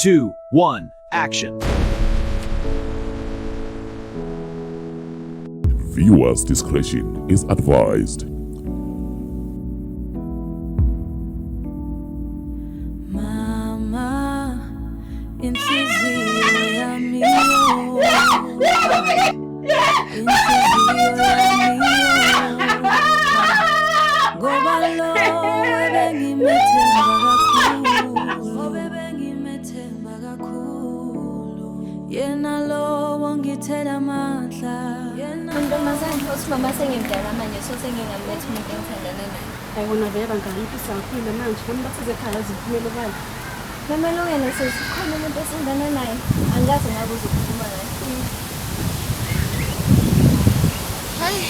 2, 1, action. Viewers discretion is advised. Mama, inhliziyo yami inhliziyo yami ngoba lo ebengimethemba kakhulu obebengimethemba kakhulu yena lowo ngithela amandla yena. Ntombazane, uthi mama sengimdala manje, so sengingamletha umuntu engithandana naye. Hayi wona vele bangani impisi kakhulu manje nami bathize ekhaya ziphumele obala. Mama Lungelo, sesikhona umuntu osindana naye. Angikaze ngabe uzokhuluma ngaye. Hayi,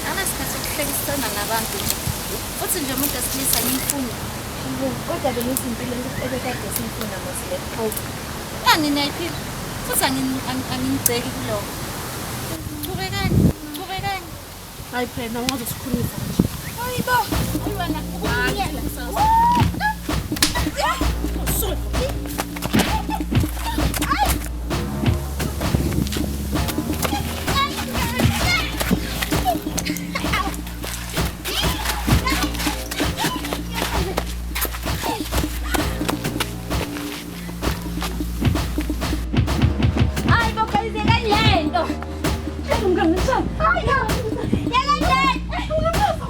anasikhathi sokuhlekisana nabantu nje. Futhi nje umuntu esilisa ngimfuni. Kodwa bengithi impilo ebekade siyifuna mos le. Ngani niyayiphila? Futhi anginigceki kulokho. Chubekani, chubekani. Hayi phela ungazosikhulumisa nje. Hayibo, hayi wena ukuyela. Hayi bo guys, yekani lento. Hayi yekani lento.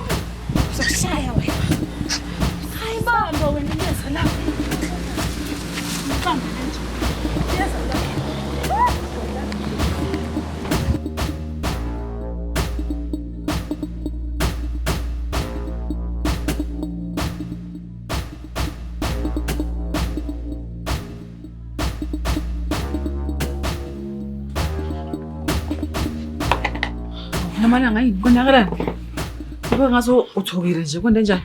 Uzokushaya wena. Hayi bo. Bamba wena uyeza lapha. Bamba nje. Uyeza lapha. Nomalanga yini? Konakalani? Kube ngathi uthukile nje kwente njani?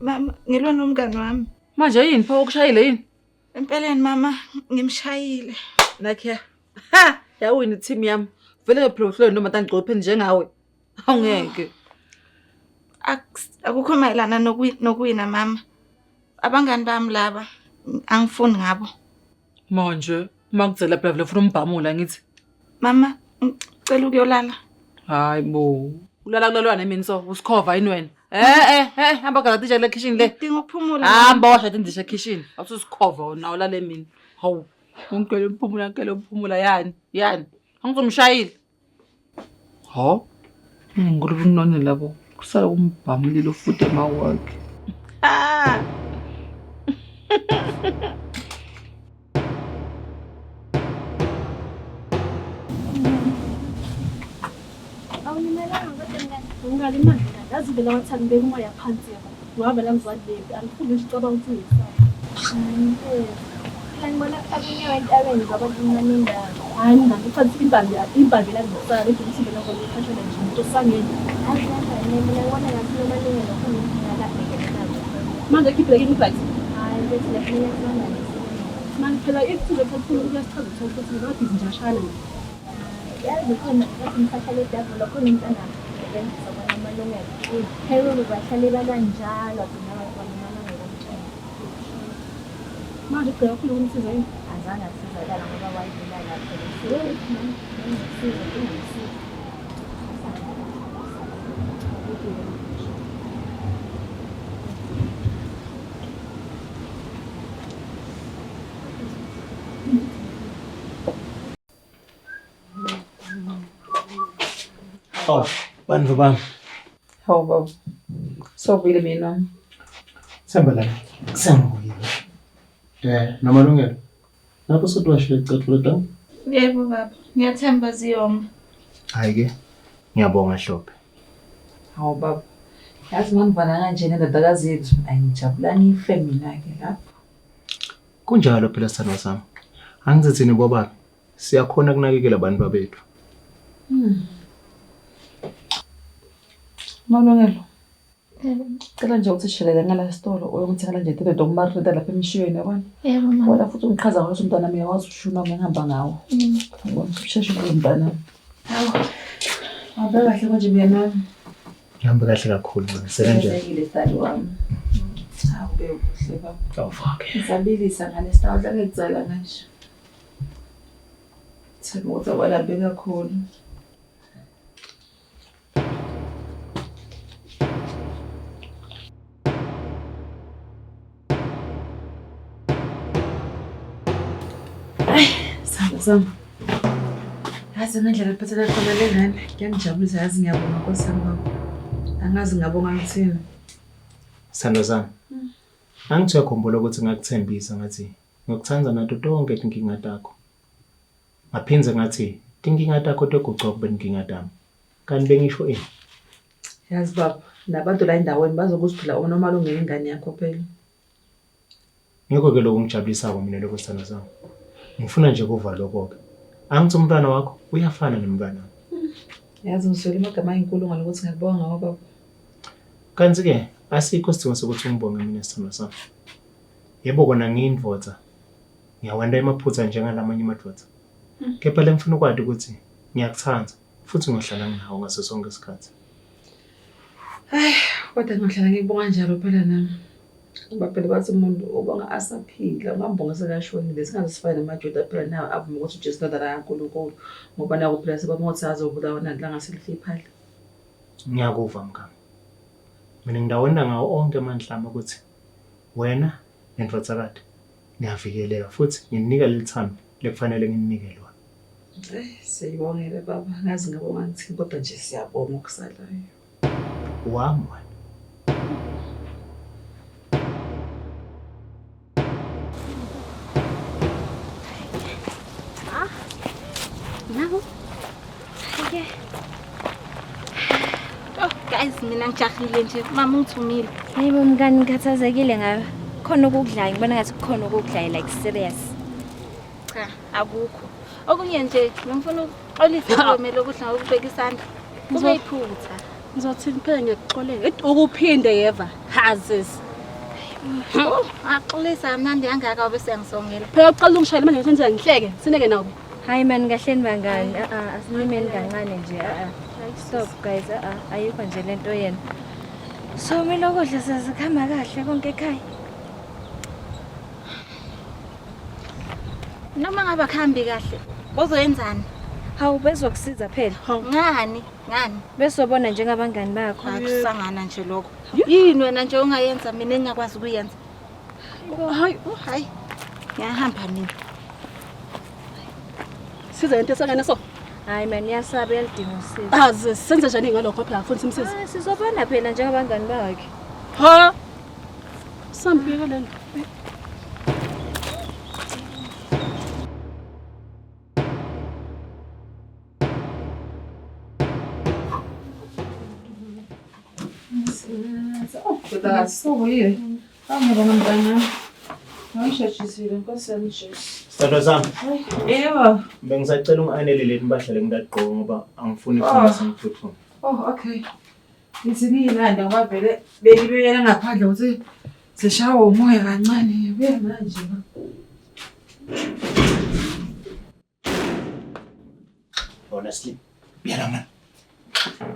Mama, ngilwa nomngani wami. Manje yini pho ukushayile yini? Empeleni mama, ngimshayile. Nakhe. Ha! Yawina i-team yami. Vele phela uhlole noma tangigcophe njengawe. Awungeke. Akukho mayelana nokuwina mama. Abangani bami laba angifuni ngabo. Manje uma kudzela phela vele ufuna umbhamula ngithi. Mama, ngicela ukuyolala. Hayi bo. Ulala kulalwana emini so usikhova yini wena? Hamba gala titsha le kitchen le. Ngidinga ukuphumula. Hamba washa tindisha ekitchen. Awususikhova wena ulala emini. Hawu. Ngicela ukuphumula, ngicela ukuphumula yani? Yani. Angizomshayile. Ha? Ngikulubu none labo. Kusala umbhamulile futhi emawakhe. Ah. Awulimalanga kodwa mngani. Ungalimali mngani. Yazi vele wathi angibeke umoya phansi yabo. Ngoba vele angizwani lempi. Angifuni nje ucabanga ukuthi uyisaba. Phela ngibona akunyewa entabeni ngoba kuncane indawo. Hayi mngani ucathi impambi impambi la ngizosala kodwa ukuthi vele ngoba ukhashela nje umuntu osangene. Yazi kanjani mina ngibona ngathi nomalungelo khona inkinga abhekene nazo. Manje khiphela kimi ibhathi. Hayi bethi laphela sibambane. Manje phela if sizothatha uyasichaza ukuthi ngabhizi nje ashana nje. Yazi khona ngathi ngisahlale edavula khona umntana ebenzisa bona amalungelo. Phela bahlale balwa njalo agcina walimala ngokomthetho. Manje ugcina kakhulu ukumsiza yini? Azange asizakala ngoba wayibulala phela. Mama, ngisiza, ngisiza. Oh, bantu bami. Hawu baba. Sowubuyile mina. Themba lami. Sengibuyile. Nomalungelo. Lapho sokuwashile icathulo tami. Yebo baba, ngiyathemba ziyoma. Hayi ke. Ngiyabonga Hlophe. Hawu baba. Yazi mangivana kanje nendodakazi yethu ayingijabula ngife mina ke lapho. Kunjalo phela sithandwa sami. Angithi thina bobaba siyakhona kunakekela abantu babethu. Malungelo. Cela nje ukuthi shelele ngala sitolo uyongithengela nje into yokumarinata lapha emshiyweni yabona. Yebo mama. Wena futhi ungichaza ngaso umntwana wami uyawazi ushuna uma ngihamba ngawo. Yabona usheshe ubuye mntwana. Hawu. Hambe kahle konje mina. Ngihambe kahle kakhulu mama. Sekanjani? Ngizekile stali wami. Hawu be kuhle baba. Oh fuck. Ngisabilisa ngale sitawudla ngikudzala kanje. Themba ukuthi awalambe kakhulu. Sihamba sami. Yazi ngendlela ephathela khona le ngane kuyangijabulisa yazi ngiyabonga Nkosi yami baba. Angazi ngabonga ngithini. Sithando sami. Angithi uyakhumbula ukuthi ngakuthembisa ngathi ngikuthanda nato tonke tinkinga takho. Ngaphindze ngathi tinkinga takho togucuka kube tinkinga tami. Kanti bengisho ini? Yazi baba, nabantu la endaweni bazokuthi phela uNomalungelo ingane yakho phela. Ngikho ke lokhu ngijabulisako mina lokho sithando sami. Ngifuna nje kuva lokho-ke. Angithi umntwana wakho uyafana nomntwana wami. Yazi ngiswele amagama ayinkulungwane ukuthi ngiyakubonga ngawo baba. Kanti-ke asikho isidingo sokuthi ungibonge mina sithando sami. Yebo kona ngiyindvodza. Ngiyawenta emaphutha njengalamanye amadoda. Kepha le ngifuna ukwati ukuthi ngiyakuthanda futhi ngiyohlala nginawe ngaso sonke isikhathi. Hayi, kodwa ngiyohlala ngikubonga njalo phela nami. Ngoba phela bathi umuntu ubonga asaphila, ungambonga sekashonile. Singaze sifane namaJuda phela nawo avuma ukuthi uJesu indodana kaNkulunkulu. Ngoba naku phela sebabona ukuthi azobulawa nani langaselifiphala. Ngiyakuva mngami. Mina ngidawenda ngawo onke amandla ami ukuthi wena nendvodzakade niyavikeleka futhi ngininika leli thando lekufanele ngininike lona. Eh, siyibongele baba. Ngazi ngabonga ngithini kodwa nje siyabonga okusalayo. Wami wena. Naku. Ke. Oh, guys, mina ngijahile nje. Mama ungithumile. Hayi bo mngani ngikhathazekile ngawe. Khona ukukudlayo, ngibona ngathi kukhona ukukudlayo like serious. Cha, akukho. Okunye nje ngifuna ukuxolisa kuwe mele ukudla ngokubeka isandla. Kube iphutha. Ngizothini phela ngiyakuxolela. Ethi Ukuphinde yeva. Hazis. Oh, axolisa kamnandi kangaka ube seyangisongela. Phela uqala ungishayela manje ngisenza ngihleke. Sineke nawe. Hayi man kahleni bangani. A a asilimeni kancane nje a a. Stop guys a a ayikho nje lento yena. So mina ukudla sesikhamba kahle konke ekhaya. Noma ngabe akuhambi kahle, bozoyenzani? Hawu bezokusiza phela. Ngani? Ngani? Besobona njengabangani bakho. Akusangana nje lokho. Yini wena nje ongayenza mina engingakwazi ukuyenza? Hayi, Oh, hayi. Ngiyahamba mina. siza lento esangene so. Hayi man iyasaba iyalidinga usizo. Hazis, senze njani ngalokho phela afuna simsize. Ah, sizobona phela njengabangani bakhe. Ha. Sambiyeke lento. Oh, kodwa sokuyile. Angibona mntanami. Ngisheshisile Nkosi yami Jesu. Sithando sami, Yebo. bengisacela ungi-anele leli mpahla le ngidagqoka ngoba angifuni Oh. ukuhamba sengiphuthuma. Oh, okay. Ngithi ngiyilanda ngoba vele bengibekela ngaphandle ukuthi zishawe umoya kancane. Ngibuya manje. Honestly, buyela man.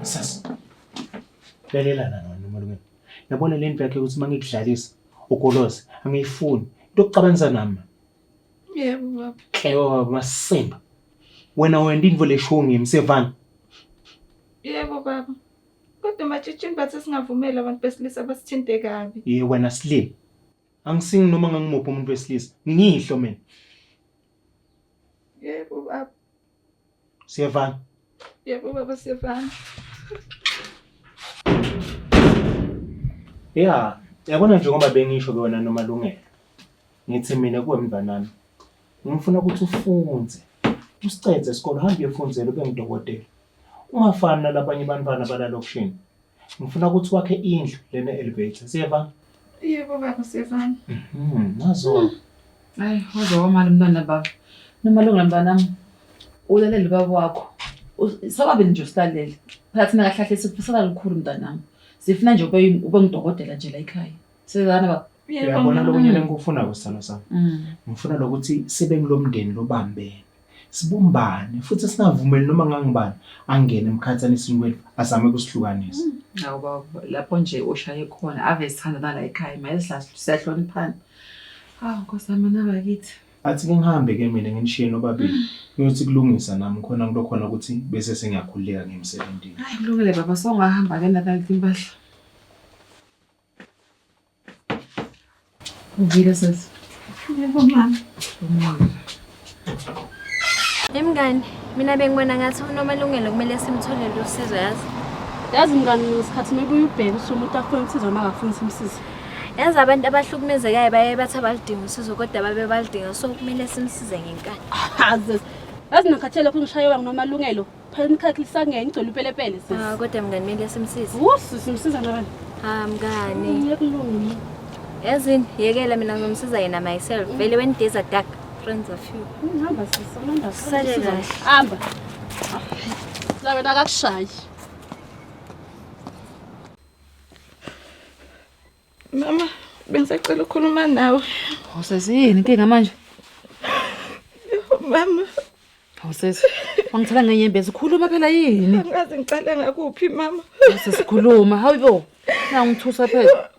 Sas. Lalelana nona Nomalungelo. Yabona le ndlu yakhe ukuthi uma ngikudlalisa ugoloze angiyifuni. Into yokuxabanisa nami. Yebo baba. Klewa baba masimba. Wena wena into leshiwo ngimi sevana. Yebo baba. Kodwa ematshitshini bathi singavumeli abantu besilisa basithinte kabi. Ye wena slim. Angisingi noma ngangimuphi umuntu wesilisa. Ngiyihlo mina. Yebo baba. Siyevana. Yebo baba siyevana. Ya, yabona njengoba bengisho ke wena Nomalungelo. Ngithi mina kuwe mnganami. Ngifuna ukuthi ufunze. Usicedze isikole uhambe uyofundzela ube ngudokotela. Ungafani nalabanye abantwana balalokishini. Ngifuna ukuthi wakhe indlu lena elevator. Siyeva? Yebo baba siyevana. Mhm, nazo. Hayi, waze wamali mntwana baba. Nomalungelo mntanami. Ulalele ubaba wakho. Sobabili nje usilalele. Phela thina kahle kahle sikufisela lukhulu mntanami. Sifuna nje ube ube ngudokotela nje la ekhaya. Sizana baba. Uyabona lokunye lengikufunako sithando sami. Mm. Ngifuna lokuthi sibe ngilomndeni lobambene. Sibumbane futhi singavumeli noma ngangibani angene emkhathanisini kwethu azame ukusihlukanisa. Hawu baba, lapho nje ushaye khona ave sithandana la ekhaya, manje siyahloniphana. Hawu Nkosi yami nabakithi. Athi ke ngihambe ke mina nginishiye nobabili. Ngiyothi kulungisa nami khona kulokhona ukuthi bese sengiyakhululeka ngemsebenzini. Hayi kulungile baba songahamba ke nalezi impahla. Uvile sesi. Yebo mama. Mngani, mina bengibona ngathi uNomalungelo kumele simtholele usizo yazi. Yazi mngani ngesikhathi mebuye ubheke ukuthi umuntu afuna usizo noma akafuni simsize. Yazi abantu abahlukumezekayo baye bathi abaludinga usizo kodwa babe baludinga so kumele simsize ngenkani. Haze. Yazi ngikhathele lokhu ngishayewa nguNomalungelo. Phela imkhakha lisangene igcwele upelepele sisi. Ah, kodwa mngani kumele simsize. Usu simsiza nabani? Ah, mngani. Ngiyakulunga. Yazini, yekela mina ngizomsiza yena myself. Vele when days are dark, friends are few. Hamba sisi, hamba. Sale kahle. Hamba. La wena akakushayi. Mama, bengisacela ukukhuluma nawe. Hawu sesi yini inkinga manje? Mama, Hawu sesi, wangithela ngenyembezi khuluma phela yini? angazi ngicale ngakuphi mama. Hawu sesi khuluma, hayi bo. Nangithusa phela.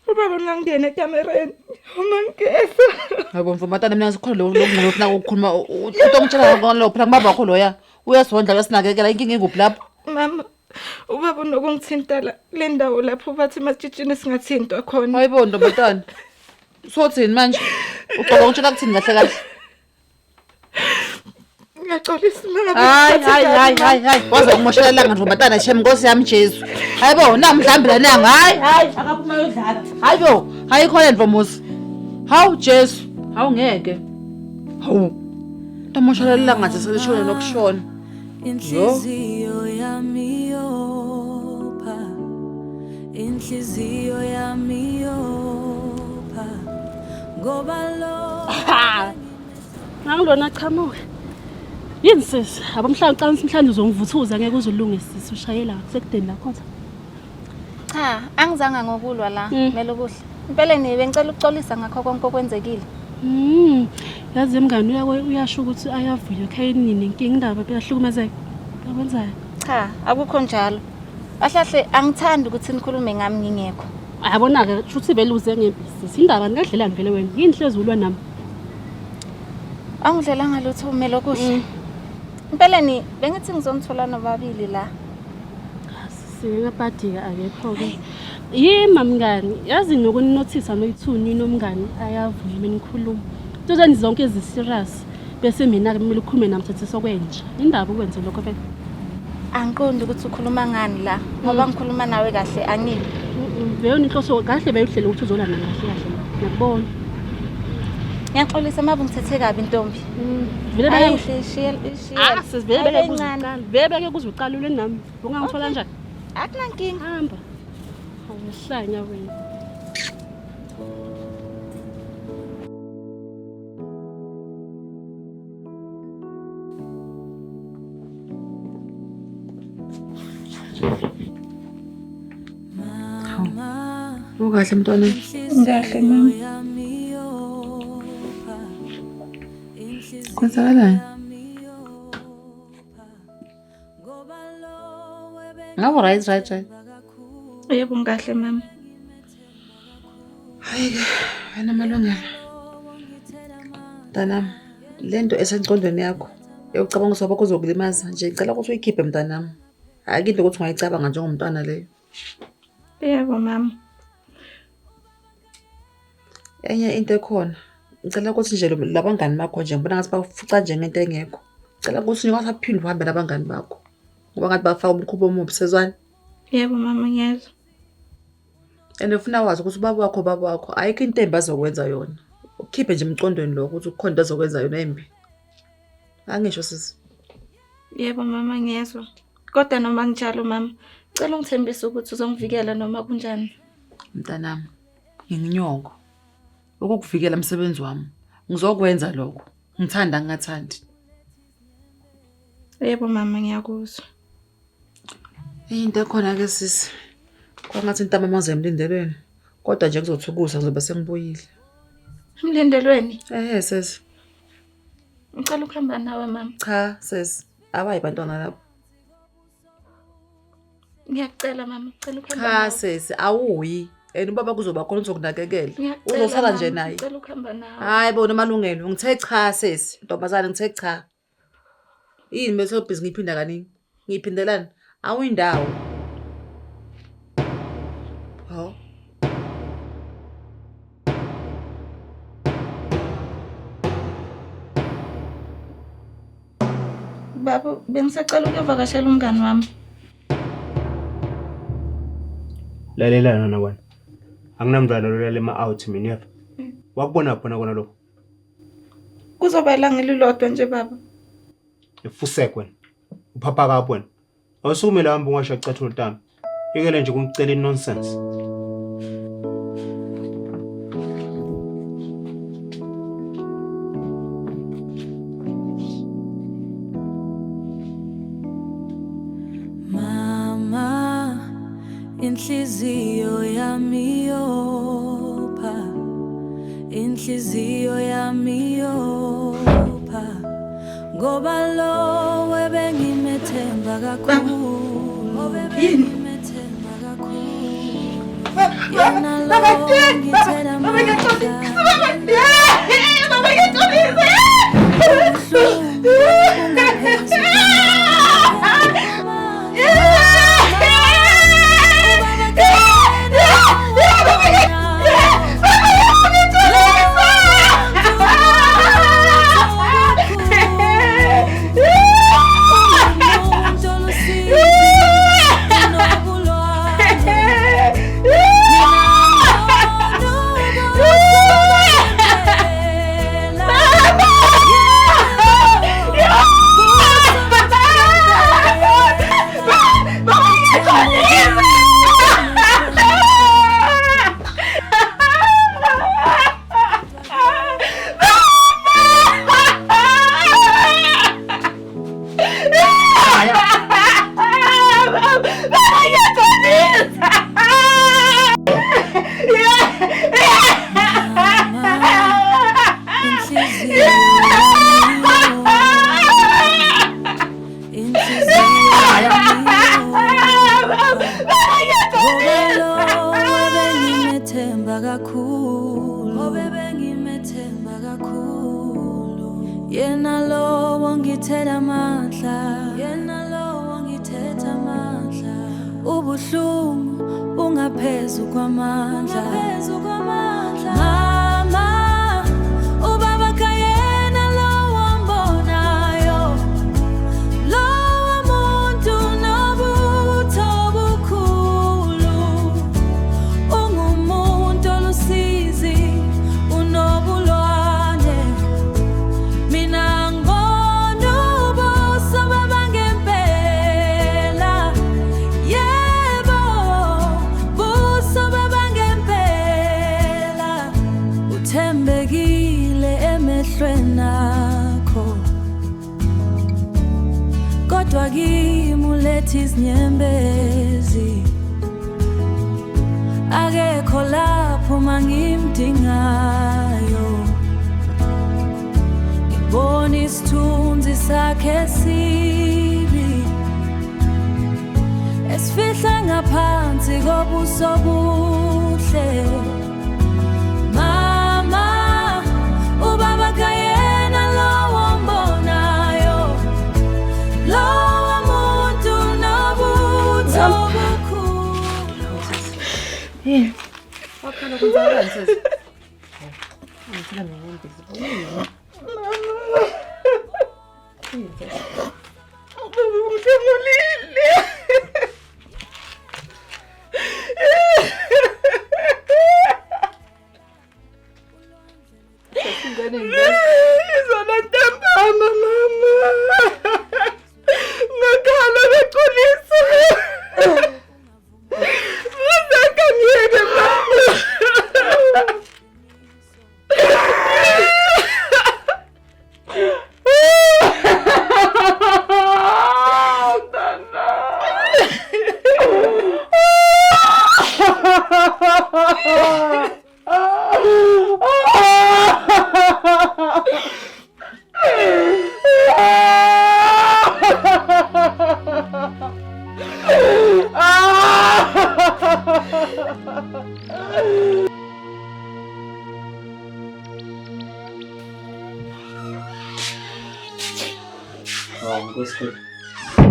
Ubaba ngangena ekamereni. Uma ngigeza. Hayi bo mfombatana mina sikhona lo lokungcono ufuna ukukhuluma uthi ongitshela ngalo phela ngibaba wakho loya. Uyasondla uyasinakekela inkinga inguphi lapho? Mama, ubaba unokungithinta la kule ndawo lapho bathi ematshitshini singathintwa khona. Hayi bo ntombazana. Sothini manje? Ucabanga ungitshela kuthini kahle kahle? Ngiyaxolisa mama. Hayi hayi hayi hayi hayi waze ukumoshela ilanga ntombazana shem Nkosi yami Jesu. Hayi bo namhlawumbe la nanga hayi hayi akaphuma yodlala. Hayi bo hayi khona Ntomuzi. Hawu Jesu hawu ngeke. Hawu. Ntomoshela ilanga nje selishone nokushona. Inhliziyo yami yopha, inhliziyo yami yopha, ngoba lo Ngangilona chamuka. Yini sisi? Abamhlanje uqala mhlanje uzongivuthuza ngeke uzulunge sisi ushayela sekudeni la khona. Cha, angizange ngokulwa la, Melokuhle. Empeleni bengicela ukuxolisa ngakho konke okwenzekile. Yazi mngani uyasho ukuthi ayavuya ekhayeni nini inkinga indaba beyahlukumezeka. Akwenzayo. Cha, akukho njalo. Kahle angithandi ukuthi nikhulume ngami ngingekho. Ayabona ke shuthi vele uze ngebhizinisi. Indaba nikadlelani vele wena. Yini hlezi ulwa nami? Angidlelanga lutho Melokuhle. Empeleni bengithi ngizonithola nobabili la. Singabhadika akekho ke. Yima mngani, yazi nokuninothisa noyithuni nomngani ayavuya mina ngikhuluma. Into zenu zonke ezi-serious bese mina ke kumele ukhulume nami thathe sokwenja. Indaba ukwenze lokho phela. Angiqondi ukuthi ukhuluma ngani la ngoba ngikhuluma nawe kahle angibi. Vele inhloso kahle beyuhlela ukuthi uzolana kahle kahle. Ngiyakubona. Ngiyaxolisa uma ngithethe kabi ntombi. Vele Ayihle ishiyela ishiyela. Ah, sisi vele beke kuzuqala. Vele beke kuzuqala ule nami. Ungangithola kanjani? Akunankinga. Hamba. Awuhlanya wena. Ukahle mntwana. Ngikahle mama. Kwenzakalani? Ngabe right right right. Yebo ngikahle mama. Hayi ke wena Malungelo. Mntanami, le nto esengqondweni yakho yokucabanga ukuthi ubaba uzokulimaza nje ngicela ukuthi uyikhiphe mntanami. Ayikho into ukuthi ungayicabanga njengomntwana leyo. Yebo mama. Enye into ekhona, ngicela ukuthi nje labangani bakho nje ngibona ngathi bakufuca nje ngento engekho. Ngicela ukuthi nje ungasaphinde uhambe nabangani bakho. Ngoba ngathi bafaka umkhuba omubi sezwana. Yebo mama ngiyezwa. And ufuna wazi ukuthi ubaba wakho ubaba wakho ayikho into embi azokwenza yona. Ukhiphe nje emqondweni lokho ukuthi kukhona into azokwenza yona embi. Angisho sisi. Yebo mama ngiyezwa. Kodwa noma kunjalo mama, ngicela ungithembise ukuthi uzongivikela noma kunjani. Mntanami, nginginyoko. Ukukuvikela umsebenzi wami. Ngizokwenza lokho. Ngithanda ngingathandi. Yebo mama ngiyakuzwa. Into ekhona ke sisi. Kwangathi intamama emlindelweni. Kodwa nje kuzothukusa ngizobe sengibuyile. Emlindelweni? Eh sisi. Ngicela ukuhamba nawe mama. Cha sisi, abayi bantwana lapho. Ngiyakucela mama, ngicela ukuhamba Cha nawe. sisi, awuyi. And ubaba kuzoba khona uzokunakekela. Ngiyacela, Uzosala nje mama, naye. Ngicela ukuhamba nawe. Hayi bo Nomalungelo, ngithe cha sesi, ntombazane ngithe cha. Yini bese ubhizi ngiyiphinda kaningi? Ngiyiphindelani? Awuyindawo. Hawu. Baba, bengisacela ukuyovakashela umngani wami. Lalela nona wena. Anginamntwana lolala ema-out mina uyeva. Wakubona khona kona lokho. Kuzoba ilanga elilodwa nje baba. Ifusek wena. Uphapha kabi wena. Awusukume la hamba ungasho icathulo tami. Yekele nje kungicela i-nonsense. Mama, inhliziyo yami yopha, inhliziyo yami yopha, ngoba lo ebengimethemba kakhulu, ebengimethemba kakhulu, yena lo ngithela amandla. Ubuhlungu bungaphezu Yena lowo ngithela amandla, yena lowo ngithetha amandla, ubuhlungu ungaphezu kwamandla, ungaphezu kwamandla. Mama, ubaba kayena lowo mbonayo, lowo muntu nobutho obukhulu, ungumuntu olusizi unobulwane. Mina ngibona ubuso babangempela, yebo, buso babangempela, uthembekile emehlweni akho, kodwa kimi uletha izinyembezi, akekho lapho mangimdingayo. Ngibona isithunzi sakhe sibi esifihla ngaphansi kobuso buhle. Mama, ubaba kayena lowo mbonayo, lowo muntu nobutho obukhulu. Wakhala kwenzakalani sesi? Ngithela nenyembezi. Yini? Yini sesi? Baba ungihlomulile. Ingane ngane. Izolo ntambama mama. Ngakhala bexolisa. Ngizaka ngiyeke mama. Hawu Nkosi.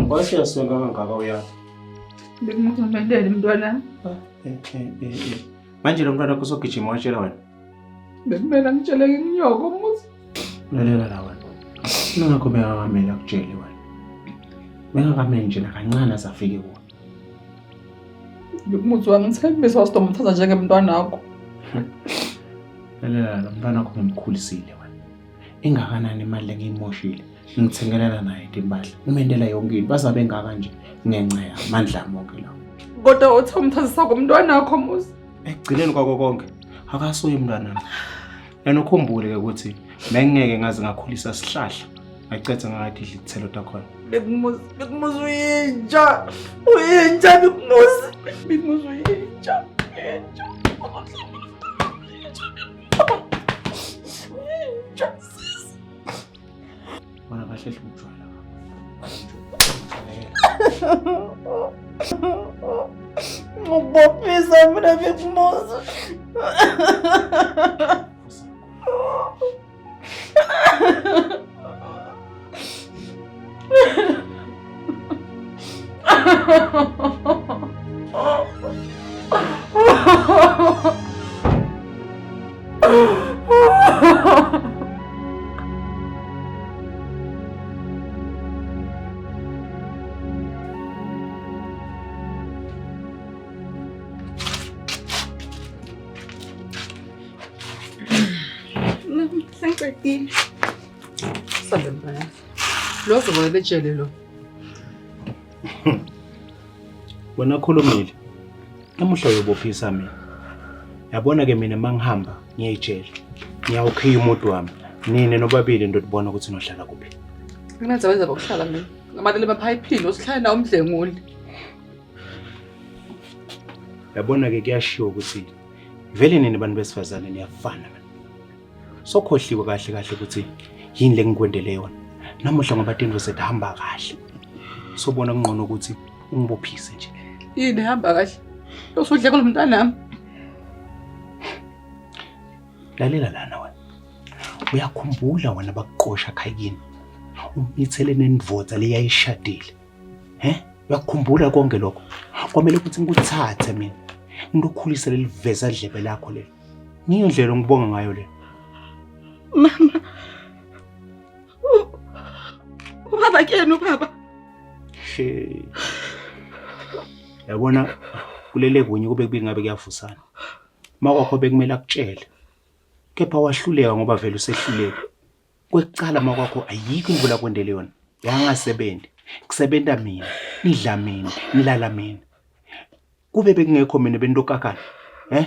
Wase uyasonga kangaka uyaphi? Bekumuzomendele mntwana. Manje lo mntwana wakho usogijima watshela wena. Bekumele angitshele nginyoko Muzi. Lalela la wena. Ningakho bengakamele akutshele wena. Bengakamele nje nakancane azafike kuwe. Bikumuzi wangithembisa wasidomthatha njengemntwana wakho. Lalela lo mntwana wakho ngimkhulisile wena. Ingakanani imali lengiyimoshile. Ngithengelela naye impahla. Umendela yonke into bazabe engaka nje ngenxa yamandla ami wonke lawo. Kodwa uthi umthathisa kumntwana wakho Muzi. Ekugcineni kwako konke akasuye umntwana. Yena ukhumbule ke ukuthi bengeke ngaze ngakhulisa sihlahla. Ngacetha ngakathi idla ithelo takhona. Bikumuzi, Bikumuzi uyinja. Uyinja Bikumuzi. Bikumuzi uyinja. Uyinja. Uyinja. Wena kahle hle ukujwayela Ngibophisa mina Bikumuzi. Mama, sengiqedile. Sabe mntwana. Lo zobolele ejele lo. Wena khulumile. Namuhla uyobophisa mina. Yabona ke mina mangihamba ngiyejele. Ngiyawukhiya umuntu wami. Nina nobabili ndodibona ukuthi nohlala kuphi. Nginathi wenza bokuhlala mina. Ngamalele emaphayiphini usihlale nawo umdlenguli. Yabona ke kuyashiwo ukuthi vele nini bantu besifazane niyafana man. Sokhohliwe kahle kahle ukuthi yini lengikwendele yona. Namuhla ngoba tinto sethamba kahle. Sobona kungcono ukuthi ungibophise nje. Yini hamba kahle. Usudle kulo mntanami. Lalela lana wena. Uyakhumbula wena bakuqosha khayikini. Umithele nendvodza leyayishadile. He? Uyakhumbula konke lokho? Kwamele ukuthi ngikuthathe mina. Ngilokhulise leli veza dlebe lakho lelo. Ngiyo indlela ongibonga ngayo le. Mama. Ubaba kuyena ubaba. She. Yabona kulele kunye kube kubili ngabe kuyavusana. Makwakho bekumele akutshele. Kepha wahluleka ngoba vele usehluleka. Kwekucala makwakho ayikho imvula kwendele yona. Yangasebenzi. Kusebenza mina, nidla mina, nilala mina. Kube bekungekho mina bentokakana. Eh?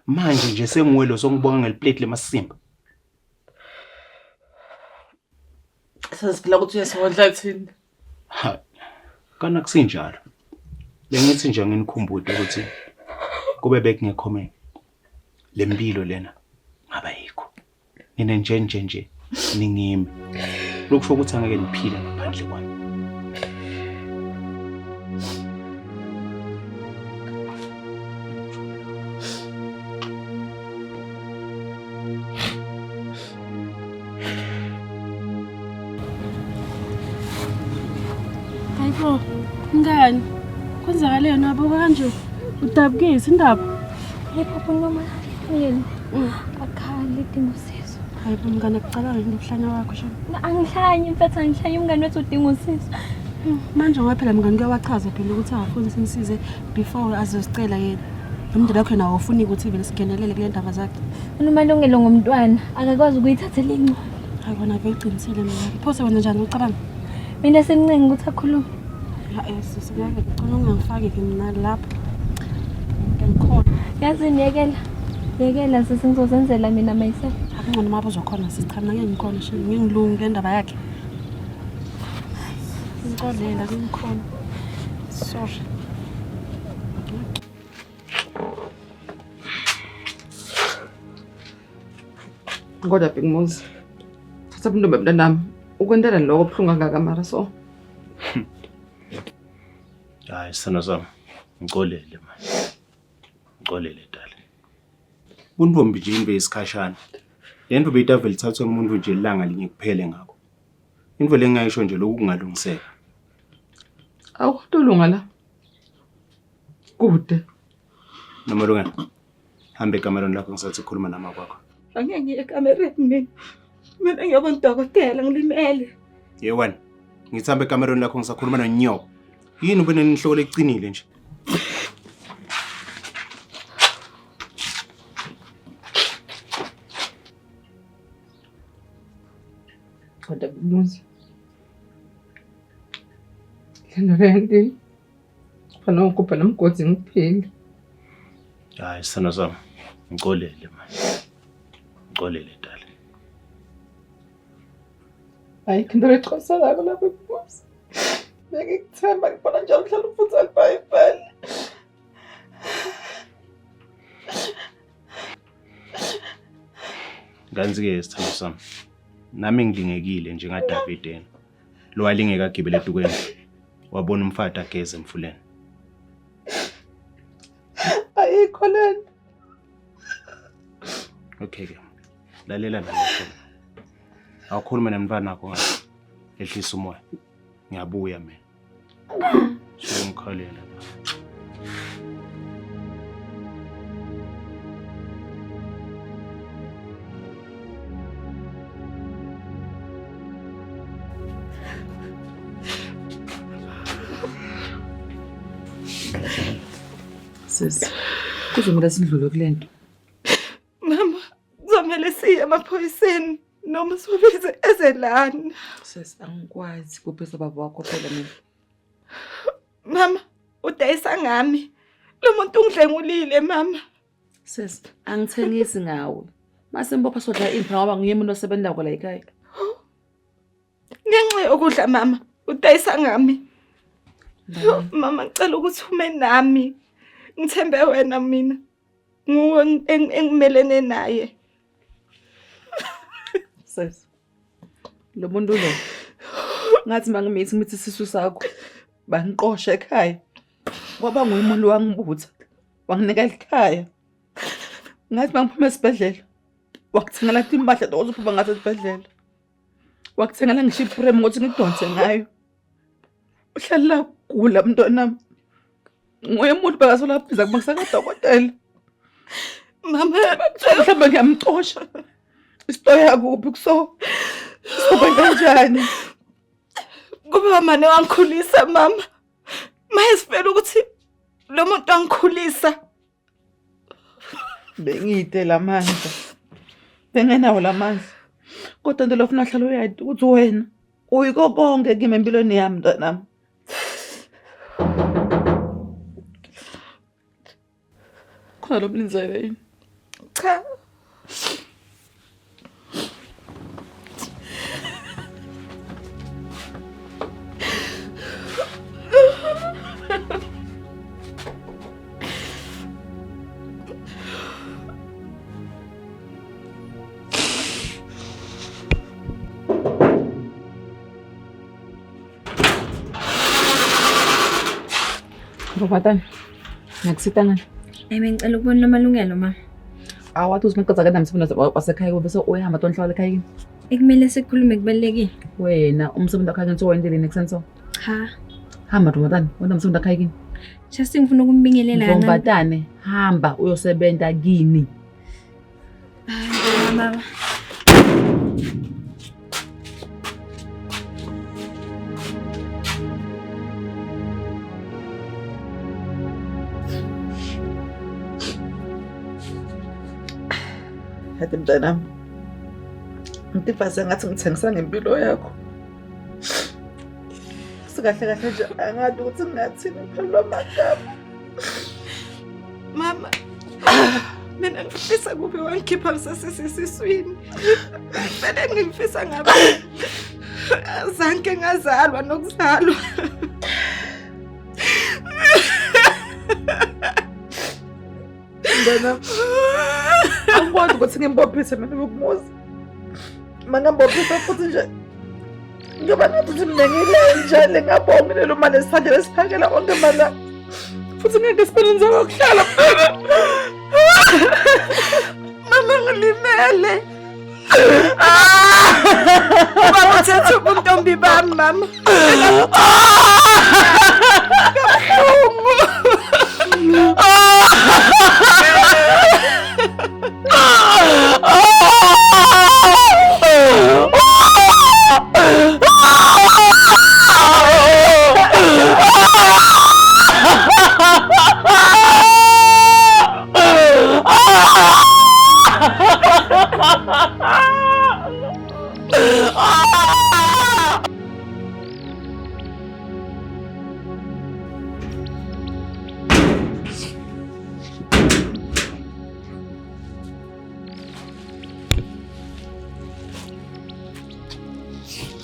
Manje nje senguwe lo songibonga ngeliplate lemasimba. Sasiphila ukuthi uyasondla thina. Ha. Kana kusinjalo. Bengithi nje nginikhumbude ukuthi kube bekungekho mina. Lempilo lena ngaba yikho. Nina nje nje nje ningimi. Lokusho ukuthi angeke niphile ngaphandle kwami. Hayibo, mngani, kwenzakaleni wabuka kanje? Udabukile indaba? Hayibo noma yini? Akhali idinga usizo. Hayibo mngani, akucabanga ngomhlanya wakho shame. Angihlanyi mfethu, angihlanyi umngani wethu udinga usizo. Manje ngoba phela mngani kuyawachaza phela ukuthi akafuni simsize before azosicela yena. Nomndeni wakhe nawo ufuni ukuthi vele singenelele kule ndaba zakhe. Unomalungelo ngomntwana, akakwazi ukuyithathela inqumo. Hayi kona vele uqinisile mina. Phose wena njani ucabanga? Mina simncenga ukuthi akhulume. Ya sisi ngeke ngicela ungangifaki ke mina lapho. Ngikhona. Yazi niyekela. Yekela sisi ngizozenzela mina myself. Akungcono uma uzokhona sisi cha mina ngeke ngikhona shame ngeke ngilunge kule ndaba yakhe. Ngixolela ngikhona. Sorry. Kodwa Big Muzi. Thatha intombi mntanami. Ukwentela lokho buhlungu kangaka mara so. Hayi sithando sami. Ngicolele manje. Ngicolele dali. Buntombi nje into yesikhashana. Le nto beyitavele ithathwe umuntu nje ilanga linye kuphele ngakho. Into le ngingayisho nje lokhu kungalungiseka. Awu tolunga la. Kude. Nomalungelo. Hambe ekamereni lakho ngisathi khuluma nama kwakho. Angeke ngiye ekamereni mina. Mina ngiyobona udokotela ngilimele. Ye wena. Ngithi hambe ekamereni lakho ngisakhuluma nonyoko. Yini ube nenhloko leqinile nje? Kodwa Muzi. Le nto le kufanele ngigubhe nomgodi ngiphile. Hayi sithando sami. Ngicolele manje. Ngicolele dala. Ayikho into lexhosalako lapha ebuzi. Bengikuthemba ngibona njalo uhlala ufundza iBhayibheli. Kanti-ke sithando sami. Nami ngilingekile njengaDavide yena. Lo walingeka agibele etukweni. Wabona umfati ageze emfuleni. Ayikho lento. Okay ke. Lalela la lapho. Awukhulume nemntwana wakho ngathi. Ehlisa umoya. Ngiyabuya mina. Sengikhalela la. Sisi, kuzomele sidlule kule nto. Mama, kuzomele siye emaphoyiseni noma siwabize ezelana. Sisi, angikwazi kuphisa baba wakho phela mina. Mama, udayisa ngami. Lo muntu ungidlengulile mama. Sisi, angithengisi ngawe. Mase mbopha sodla imphi ngoba nguye umuntu osebenza la ekhaya. Ngenxa yokudla mama, udayisa ngami. Mama, ngicela ukuthi ume nami. Ngithembe wena mina. Nguwe engimelene naye. Sisi, lo muntu lo ngathi mangimithi ngithi isisu sakho bangiqosha ekhaya. Kwaba nguye umuntu wangibutha, wanginika ekhaya. Ngathi mangiphuma esibhedlela, wakuthengela impahla ozophuma ngaso esibhedlela. Wakuthengela ngisho iprem ukuthi ngidonse ngayo. Uhlala gula mntwanami. Nguye umuntu bekasolaphiza kuba kusakadokotela. Mama, mhlawumbe ngiyamcosha. Isitoya kuphi kuso? Sokwenza kanjani? Kuba mane wangikhulisa mama. Maye sifela ukuthi lo muntu wangikhulisa. Bengide lamandla. Bengenawo lamandla. Kodwa into lofuna hlala uyadi ukuthi wena uyiko konke kimi empilweni yami mntanami. Khona lo mlinzele yini? Cha. Ntombazane, ngiyakusita ngani? Emi ngicela ukubona Nomalungelo ma. Awathi uzimeqedza ke namsebenzi wasekhaya kube bese uyahamba tonhlala ekhaya kini. Ekumele sikhulume kubalulekile. Wena umsebenzi wakho kini sowenzeleni ekuseni so? Cha. Hamba ntombazane, wena umsebenzi wakho kini. Just ngifuna ukumbingelela kancane. Ntombazane, hamba uyosebenza kini. Hayi baba. Hadi mntanami. Ngidivase ngathi ngithengisa ngempilo yakho. Sikahle kahle nje angazi ukuthi ngingathini ngiphelelwa amagama. Mama, mina ngifisa kube wangikhipha ngisasesiswini. Vele ngifisa ngabe zange ngazalwa nokuzalwa. Mntanami, angikwazi ukuthi ngimbophise mina ukumuzi. Mangambophisa futhi nje ngoba ngathi ukuthi mina ngilenja lengabongi lelo mali esiphandle lesiphakela onke mala. Futhi ngeke sibe nendzawo yokuhlala mntwana. Ngilimele. Baba uthethe ubuntombi bami mama. Kabuhlungu.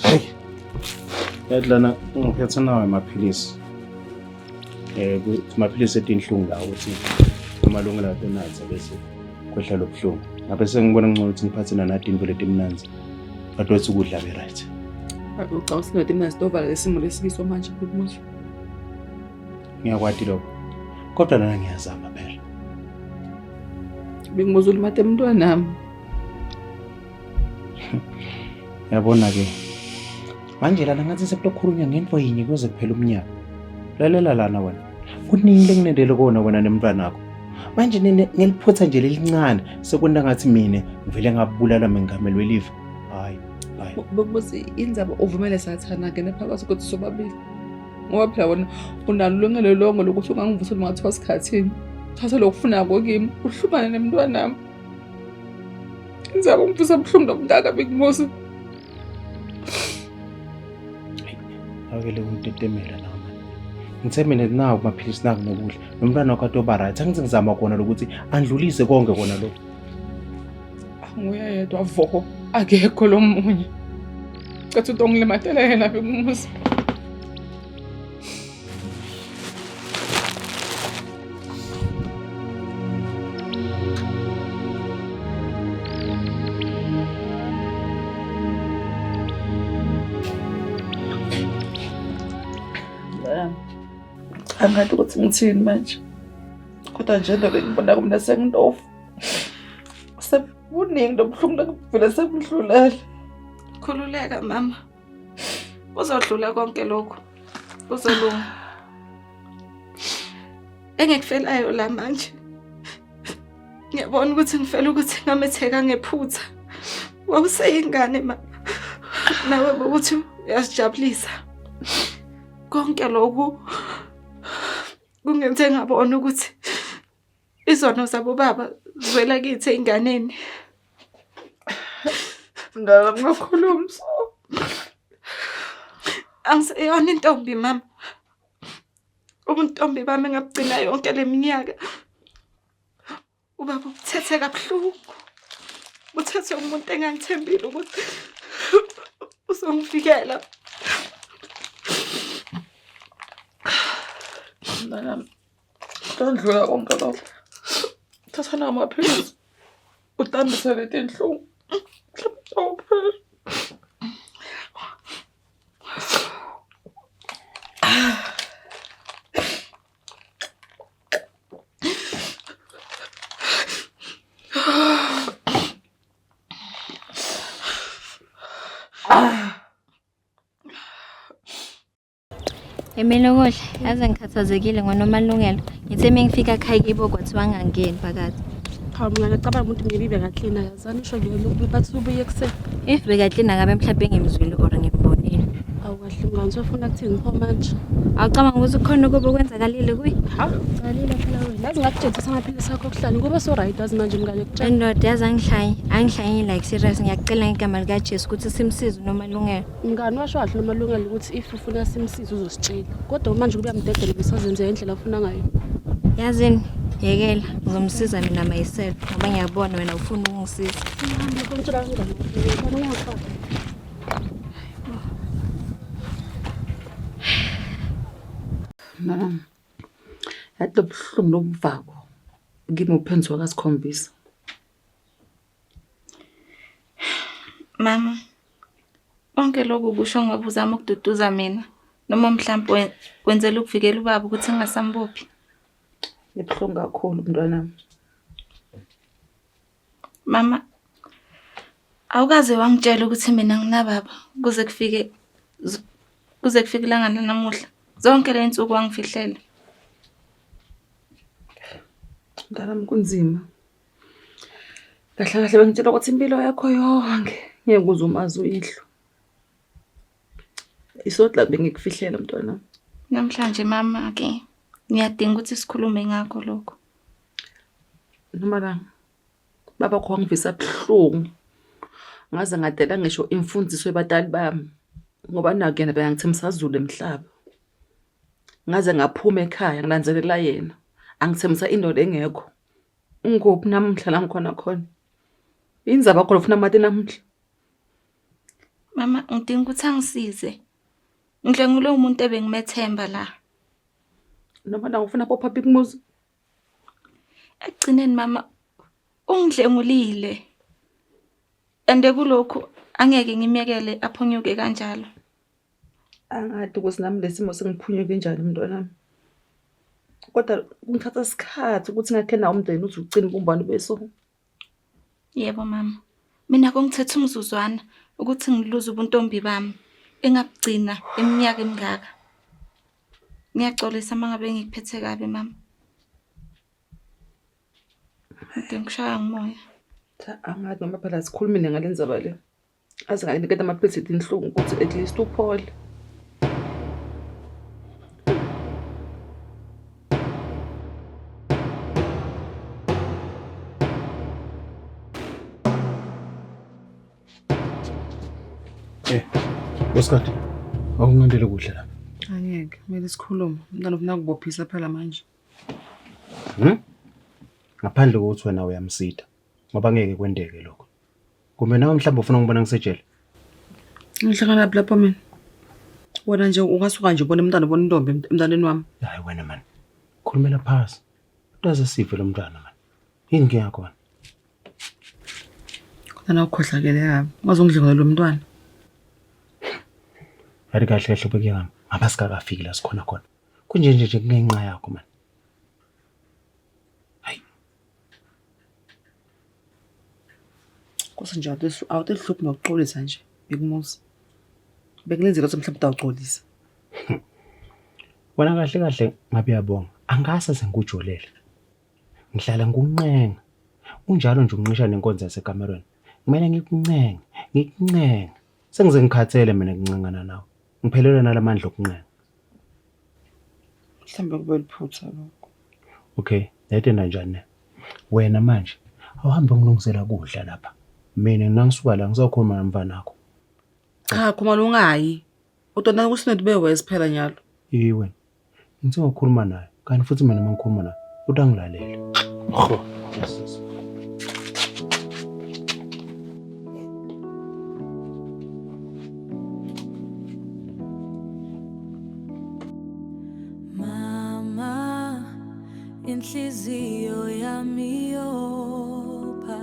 Hey. Yathi lana ngiphethe nawo amaphilisi. Amaphilisi etinhlungu la ukuthi amalungelo atonatha bese kwehla lobuhlungu. Ngabe sengibona ngcono ukuthi ngiphathe nanati into letimnandzi. Kodwa uthi ukudla be right. Ucabanga ukuthi imnandzi tovala lesimo lesikiso manje Bhekumuzi? Ngiyakwati lokho. Kodwa lana ngiyazama phela. Bengibuza ulimate mntwanami. Yabona ke. Manje lana ngathi sekulokhulunywa ngento yinye kuze kuphela umnyaka. Lalela lana wena. Kuningi lenginendele kona wena nemntwanakho. Manje nene ngeliphutha nje lelincane sekwenta ngathi mina ngivele ngabulala mengameli welive. Hayi, hayi. Bekubuzi indzaba uvumele sathana ngene phakathi kwethu sobabili. Ngoba phela wena unalo ilungelo lonke lokuthi ungangivusela uma ngathiwa sikhathini. Thatha lokufunako kimi, uhlukane nemntwanami. Indzaba ungivisa buhlungu nomntaka Bhekumuzi. Awukele untetemela nawe mani. Ngithe mina nawo kumaphilisi naku nokudla. Nomntwana wakho atoba right. Angithi ngizama kona lokuthi andlulise konke kona lokho. Nguye yedwa vo, akekho lo munye. Cathi utongilimatela yena Bhekumuzi. Angathi ukuthi ngithini manje. Kodwa nje into bengibona kumina senginofu. Sekuningi lobuhlungu lokuvele sekudlulele. Khululeka mama. Kuzodlula konke lokhu. Kuzolunga. Engikufelayo la manje. Ngiyabona ukuthi ngifela ukuthi ngametheka ngephutha. Wawuseyingane ma. Nawe ukuthi uyasijabulisa. Konke lokhu kungenze ngabona ukuthi izono zabo baba ziwela kithi ey'nganeni. Mntwana ungakhulumi so. Angiseyona intombi mama. Ubuntombi bami ngabugcina yonke le minyaka. Ubaba ubuthethe kabuhlungu. Uthethe umuntu engangithembile ukuthi uzongivikela. Mntanami, kudlula konke lokho. Thatha namaphilisi. Udambise leti inhlungu. Mhlawumbe kuzophela. Emelokuhle, yaze ngikhathazekile ngoNomalungelo. Ngithe mengifika ekhaya kibo kwathiwa ngangeni phakathi. Cha mina ngicabanga ukuthi maybe bekaklina yazani usho lokhu bathi ubuye ekuseni. If bekaklina ngabe mhlawumbe ngimzwile or ngimbonile. Awu kahle mngani sofuna kuthini pho manje? Awucabanga ukuthi kukhona ukuba kwenzakalile kuye? Ha? Qalile phela wena. Yazi ngakutshengisa amaphilisi akho okuhlala ngoba so right yazi manje mngane kutshela. Indoda yazi angihlanyi, angihlanyi like serious ngiyakucela ngegama likaJesu ukuthi simsize uNomalungelo. Mngani washo kahle Nomalungelo ukuthi if ufuna simsize uzositshela. Kodwa manje kube uyamdedela usazenze ngendlela afuna ngayo. Yazini, yekela ngizomsiza mina myself ngoba ngiyabona wena ufuna ukungisiza. Ngitshela kanjani? Ngiyafaka. Mntanami, yathi lobuhlungu lobuvako kimi uphenduka kasikhombisa. Mama, konke lokhu kusho ngoba uzama ukududuza mina noma mhlawumbe wenzela ukuvikela ubaba ukuthi ngingasambophi. Ibuhlungu kakhulu mntwanami. Mama, awukaze wangitshela ukuthi mina nginababa kuze kufike kuze kufike ilanga lanamuhla. Zonke le nsuku wangifihlela. Mntanami kunzima. Kahle kahle bengitshela ukuthi impilo yakho yonke ngeke uze umazi uyihlo. Isodla bengikufihlela mntwana. Namhlanje mama ke ngiyadinga ukuthi sikhulume ngakho lokho. Nomalanga baba kho wangivisa buhlungu. Ngaze ngadela ngisho imfundiso yabatali bami ngoba naku yena bekangithembisa zulu emhlaba. Ngaze ngaphuma ekhaya ngilandzelela yena. Angithembisa indoda engekho. Ungikuphi namuhla la ngikhona khona? Indzaba khona ufuna amati namuhla? Mama, ngidinga ukuthi angisize. Ngidlwengulwe umuntu ebengimethemba la. Noma la ufuna popha big muzi? Ekugcineni mama ungidlengulile. Ende kulokhu angeke ngimyekele aphunyuke kanjalo. Angadi ukuthi nami lesimo sengiphunyuke njani mntwanami. Kodwa kungithatha isikhathi ukuthi ngakhe nawo umndeni uze ucine ubumbano beso. Yebo mama. Mina kungithetha umzuzwana ukuthi ngiluze ubuntombi bami engabugcina iminyaka emingaka. Ngiyaxolisa uma ngabe ngikuphethe kabi mama. Ngidinga ukushaya ngumoya. Cha angazi noma phela sikhulumile ngale ndzaba le. Aze ngakuniketa amaphilisi etinhlungu ukuthi at least uphole. Eh, Nkosikazi, awunqandele kuhle lapha. Angeke, kumele sikhulume. Umntwana ufuna kubophisa phela manje. Ngaphandle kokuthi wena uyamsida, ngoba ngeke kwendeke lokho. Kumbe nawe mhlawumbe ufuna ukubona ngisejele. Ngihlangana laphi lapho mina? Wena nje ungasuka nje ubone umntwana ubona intombi emntwaneni wami. Hayi wena man. Khulumela phasi. Utaze sive lo mntwana man. Yini inkinga yakho wena? Kodwa nawe ukhohlakele kabi. Ungazongidlengula lo mntwana. Yathi kahle kahle ubeke ngami. Ngaba sikakafiki la sikhona khona. Kunje nje nje kungenxa yakho man. Hayi. Nkosi nje awutehluphi nokuxolisa nje bikumuzi. Bekulenzela ukuthi mhlawumbe utawuxolisa. Wena kahle kahle ngabe uyabonga. Angase sengikujolele. Ngihlala ngikuncenga. Unjalo nje unqisha nenkonzo yasekamerweni. Kumele ngikuncenge, ngikuncenge. Sengize ngikhathele mina kuncengana nawe. Ngiphelelwe nalamandla okuncenga. Mhlawumbe kube liphutha lokho. Okay, lento kanjani ne? Wena manje awuhambe ngilungisela kudla lapha. Mina nangisuka la ngizokhuluma nomfana wakho. Cha, Khumalo ungayi. Utona kusinethu ube worse phela nyalo. Iwe. wena. Ngithe ngokukhuluma naye, kanti futhi mina uma ngikhuluma naye utangilalela. Ho. Yes. Mama, inhliziyo yami yopha,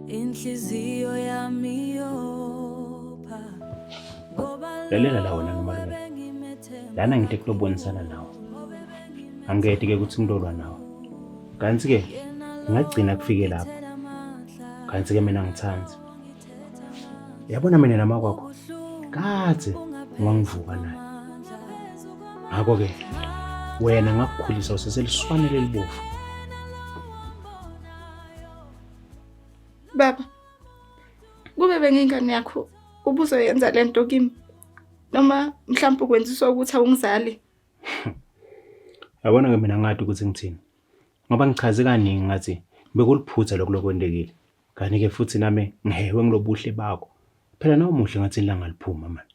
inhliziyo yami yopha. Ngoba Lalela la wena Nomalungelo. Lana ngide kulobonisana nawe. Angikedi ke ukuthi ngilolwa nawe. Kanti ke ngagcina kufike lapho. Kanti ke mina ngithandi. Yabona mina namakwakho kade wangivuka naye. Ngakho ke wena ngakukhulisa useseliswane lelibovu. Baba, kube bengingane yakho ubuzoyenza lento kimi noma mhlawumbe ukwenziswa ukuthi awungizali. Yabona ke mina ngadi ukuthi ngithini. Ngoba ngichaze kaningi ngathi bekuliphutha lokho lokwendekile. Kanti ke futhi nami ngihehwe ngilobuhle bakho. Phela nawe umuhle ngathi ilanga liphuma manje.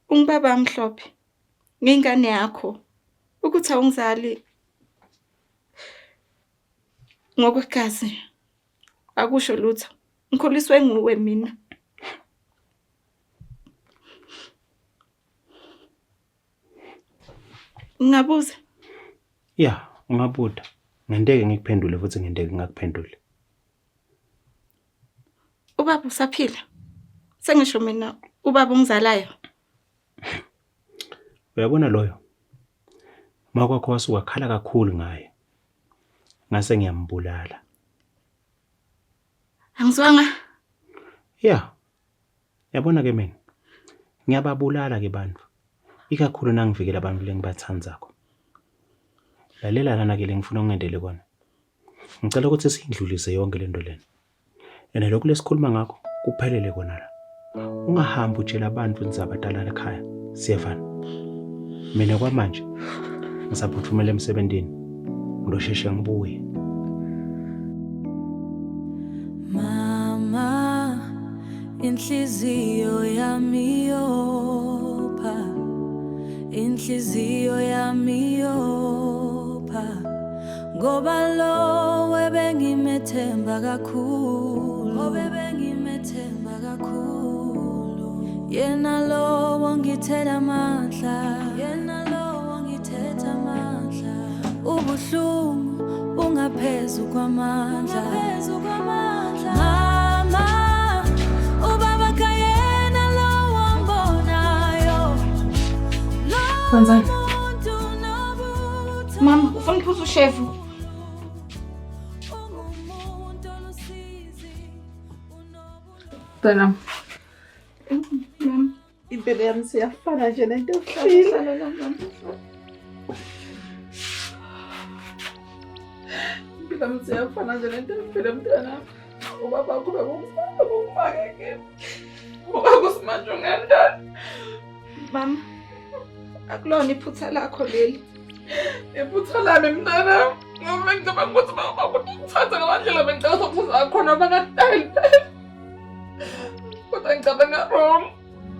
Ungibaba mhlophe. Ngingane yakho. Ukuthi awungizali ngokwegazi akusho lutho. Ngikhuliswe nguwe mina. Ngingabuza? Ya, ungabuda. Ngenteke ngikuphendule futhi ngenteke ngingakuphenduli. Ubaba usaphila? Sengisho mina ubaba ongizalayo. Uyabona loyo? Makwakho wasuka khala kakhulu ngaye. Ngase ngiyambulala. Angizwanga. Yeah. Yabona ke mina. Ngiyababulala ke bantu. Ikakhulu nangivikela abantu lengibathandzako. Lalela lana ke lengifuna ungendele kona. Ngicela ukuthi siyindlulise yonke lento lena. And lokhu lesikhuluma ngakho kuphelele kona la. Ungahambi utshela abantu indzaba tala ekhaya. Siyevana. Mina kwamanje ngisaphuthumela emsebenzini. Ngizosheshe ngibuye. Mama, inhliziyo yami yopha, inhliziyo yami yopha, ngoba lo ebengimethemba kakhulu, obebengimethemba kakhulu, yena lo ongithela amandla, yena lo ongithetha amandla, ubuhlungu ungaphezu kwamandla, ungaphezu kwamandla. Mama, ubaba kayena lo ombonayo, lo Wenzani? muntu nobutha. Mama, ufuna ukuphuza ushevu? Ungumuntu olusizi, unobu Mntanami, Mama, Impilo yami siyafana nje nento efile. hlala la mama. Impilo yami siyafana nje nento efile mntanami. Ubaba wakho bekumfaka kumfake kimi. Ubaba kusimanje ungendani. Mama, akulona iphutha lakho leli. Iphutha lami mntanami. Ngoba bengicabanga ukuthi ubaba wakho uthatha ngamandlela bengicabanga ukuthi uzakhona bangadali phela. Kodwa ngicabanga wrong.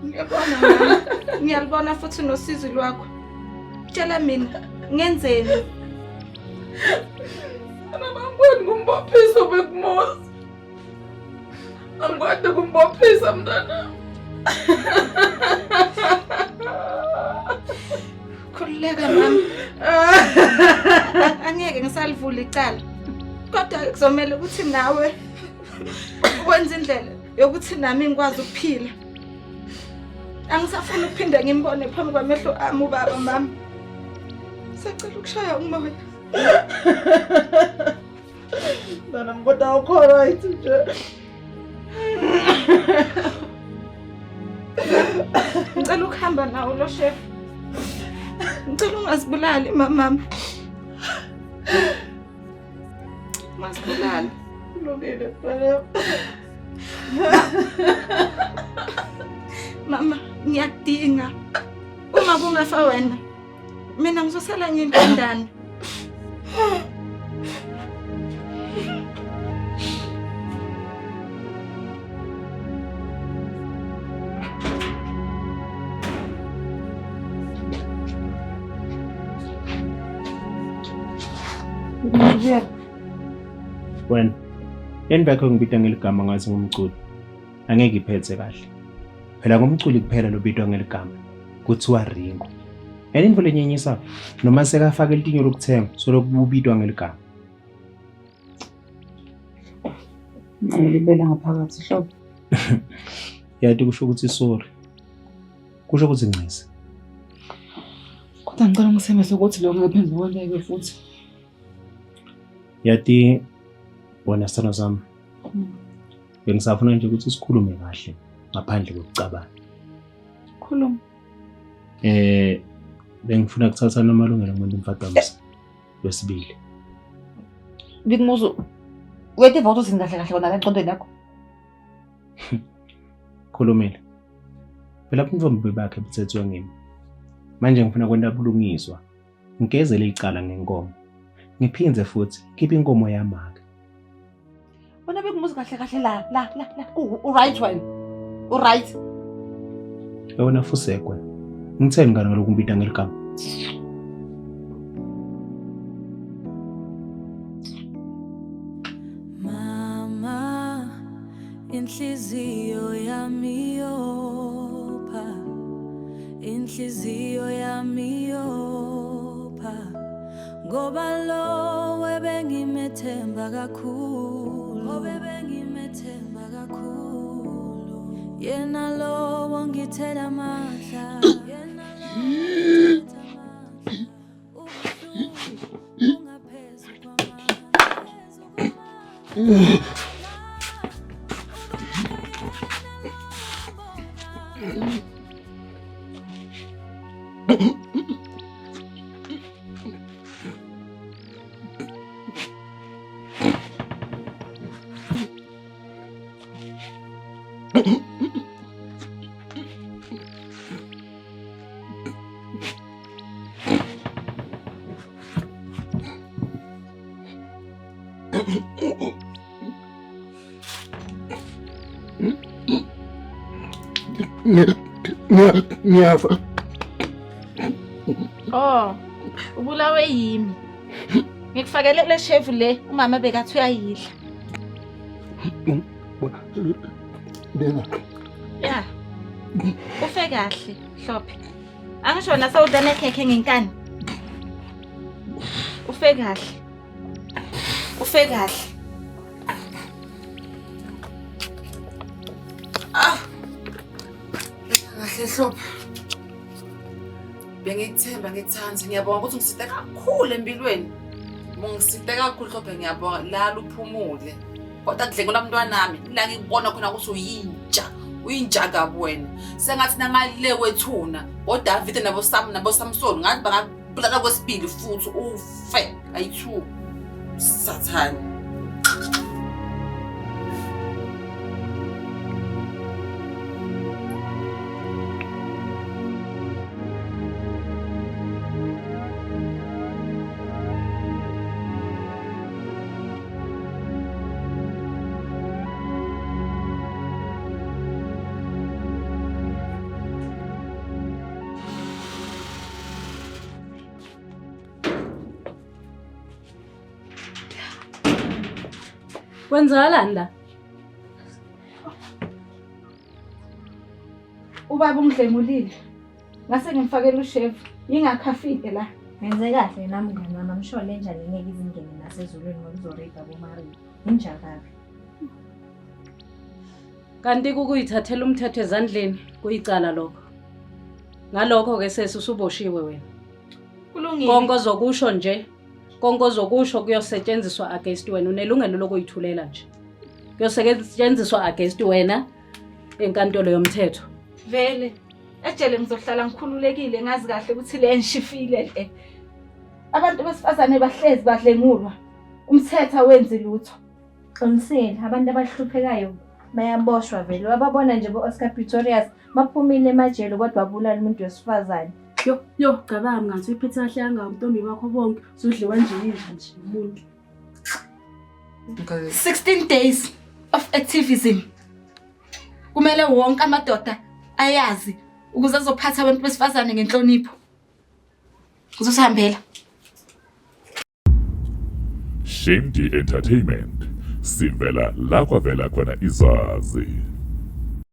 Ngiyabona mama. Ngiyalibona futhi nosizi lwakho. Tshela mina, ngenzeni? Mama angikwadi kumbophisa uBigmuzi. Angikwadi kumbophisa mntanami. Khululeka mama. Angeke ngisalivula icala. Kodwa kuzomela ukuthi nawe wenze indlela yokuthi nami ngikwazi ukuphila. Angisafuni ukuphinde ngimbone phambi kwamehlo ami ubaba mama. Sacela ukushaya umoya. Mntanami kodwa awukho right nje. Ngicela ukuhamba nawo lo chef. Ngicela ungazibulali mamam. Ungazibulali. Kulungile mntanami. Mama, ngiyakudinga. Uma kungafa wena, mina ngizosala ngintandane. Wena, leni yakho ngibita ngeligama ngathi ngumculi. Angeke iphethe kahle. Phela ngumculi kuphela lobitwa ngeligama. Kuthiwa Ringo. And into lenyenyisa noma sekafaka elitinyo lokuthenga solokhu ubitwa ngeligama. Ngilibele ngaphakathi hlobo. Yathi kusho ukuthi sorry. Kusho ukuthi ncese. Kodwa ngicela ungithembise ukuthi lokho ngeke phinde kwenzeke futhi. Yathi wena sithando sami. Bengisafuna nje ukuthi sikhulume kahle ngaphandle kokucabana. Khuluma. Bengifuna kuthatha nomalungelo ngomuntu mfadamsa wesibili. Bigmuzi, uyativa ukuthi uthini kahle kahle kona la engqondweni yakho? Khulumile. Phela ubuntombi bakhe buthethwe ngimi. Manje ngifuna kwenta bulungiswa. Ngigezele icala ngenkomo. Ngiphindze futhi khipha inkomo yamaka. Wena Bigmuzi kahle kahle la la la la u-right wena. U-right. Yabona fusekwe. Ngitheni ngani ngalokhu ngibita ngeligama? Mama, inhliziyo yami yopha, inhliziyo yami yopha, ngoba lo ebengimethemba kakhulu, obebengimethemba kakhulu, yena lo ongithela amandla, yena lo ongithetha amandla, ubuhlungu bungaphezu kwamandla, phezu kwamandla. Ngiyafa. Oh, ubulawe yimi. Ngikufakele le shevu le umama bekathi uyayidla. Lena. Ya. Ufe kahle, Hlophe. Angisho nasawudla nekhekhe ngenkani. Ufe kahle. Ufe kahle. Ah. Kahle Hlophe. Bengikuthemba ngikuthanda. Ngiyabonga ukuthi ungisite kakhulu empilweni. Ungisite kakhulu Hlophe ngiyabonga. Lala uphumule. Kodwa kudlengula mntwanami. La ngikubona khona ukuthi uyinja. Uyinja kabi wena. Sengathi nangale kwethuna oDavide nabo Sam nabo Samson ngathi bangakubulala kwesibili futhi ufe. Ayithu. Sathane. Kwenzakalani la? Ubaba ungidlengulile. Ngase ngimfakela ushevu. Yingakho afike la. Wenze kahle nami mngani wami, I'm sure le nja le ngeke izingene nasezulwini ngoba izorepa boMaria. Inja kabi. Kanti kukuyithathela umthetho ezandleni kuyicala lokho. Ngalokho-ke sesi usuboshiwe wena. Kulungile. Konke ozokusho nje, konke ozokusho kuyosetshenziswa against wena. Unelungelo lokuyithulela nje. Kuyosetshenziswa against wena enkantolo yomthetho. Vele ejele ngizohlala ngikhululekile ngazi kahle ukuthi le ngishifile le. Abantu besifazane bahlezi badlengulwa. Umthetho awenzi lutho. Qinisile, abantu abahluphekayo bayaboshwa vele. Wababona nje bo-Oscar Pistorius baphumile emajele kodwa babulala umuntu wesifazane. Yo, yo, cabanga mngani, uyiphethe kahle kangaka ubuntombi bakho bonke, usudliwa nje yinja nje umuntu. 16 days of activism. Kumele wonke amadoda ayazi ukuze azophatha abantu besifazane ngenhlonipho. Uzosihambela. Shimdi Entertainment sivela la kwavela khona izazi.